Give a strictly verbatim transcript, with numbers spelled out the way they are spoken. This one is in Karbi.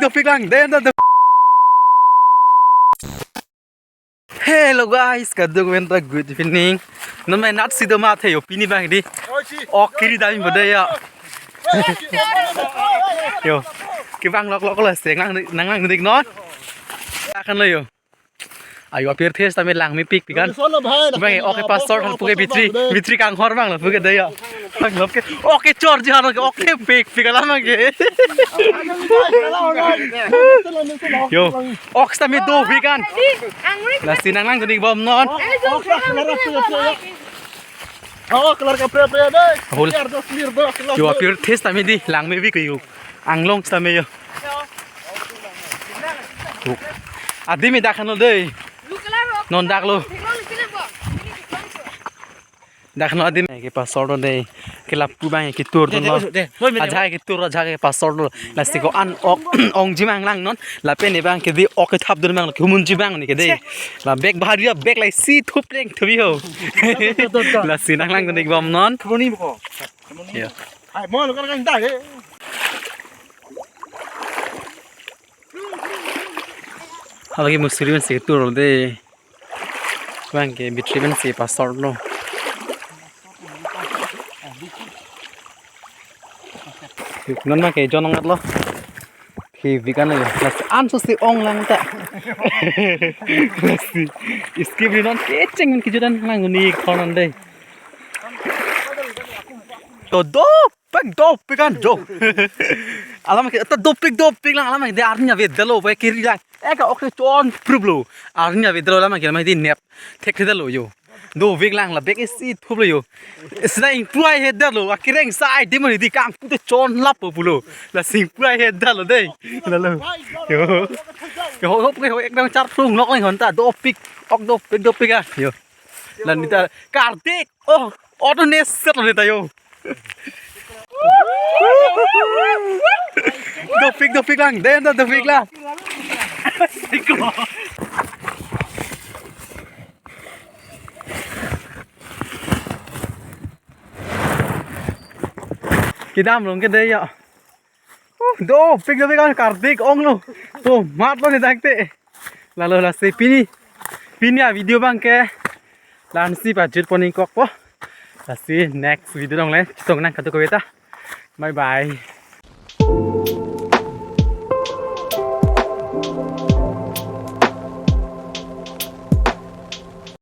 Dopik lang, den, den, den. Hello guys, kadokave ta good evening. Non mai nat si do ma the yo, pini bang di. Ok kiri dam bo de ya. Yo, kevang lok lok lo, seng lang nang lang dik non. Akan lo yo. Ayo, apir thes tame langmepikpik an. Bang, ok ke pastor han puke bitri, bitri kanghor bang lo puke de ya. Bang lo ke, ok ke chor ji han ke, ok kepikpik alam ke. Yo, ok tame dopik an. Lasi nang lang dik bom non. Oh, kelar kaprek-prek deh. Ahul. Clear deh, clear deh, clear deh. Yo, apir thes tame di, langmepik yo. Anglong tame yo. Adim dak han lo dei. Non dak lo. Dak lo adim ke pastor lo dei. Ke lapu bang ke tour lo. Ajak ke tour, ajak ke pastor lo. Lasi ko-an ok ongji mang lang non. Lapen ne bang ke di ok kethap dun mang lo, ke humunji bang ne ke dei. La bag bahari ya, bag lai si thup leng thubi ho. Lasi nang lang dik bom non. Keboni ko. Iya. Ai, mo lo kan kan dah, eh. Halagi musiri pensi tour lo dei. Bang ke bitri pensi pastor lo. Yuk, non ma ke jon ong lo. Kevik an lo. Lasi anso si ong lang ta. Lasi skip ri non, kecheng kejut an lang uni konon dei. To dopik dopik an jo. Alam ke ta dopik dopik lang, alam ke de arni avedetlo, bai kiri lang. Eka ok chonpruplo. Arni avedetlo, alam ke alam di nep thekthedetlo yo. Dopik lang, la bag isi thuplo yo. Sina ingpui hedetlo, akireng sai di mani di kangpu te chonlap pulo. Lasi ingpui hedetlo dei. La lo. Yo. Yo, hop ke ho ekdom char thung nok lang hon ta, dopik. Ok dopik dopik ah. Yo. La ne ta kardik. Oh, auto ne set lo ne ta yo. Dopik, dopik lang, den ta dopik lang. Kedam long ke dei ya. Uh, dopik, dopik lang, kardik ong lo. To mat lo ne dak te. La lo, lasi pini, pini avideo bang ke la-ansi pajut pon ingkok po. Lasi next video along le chetong nang kadokave ta. Bye bye.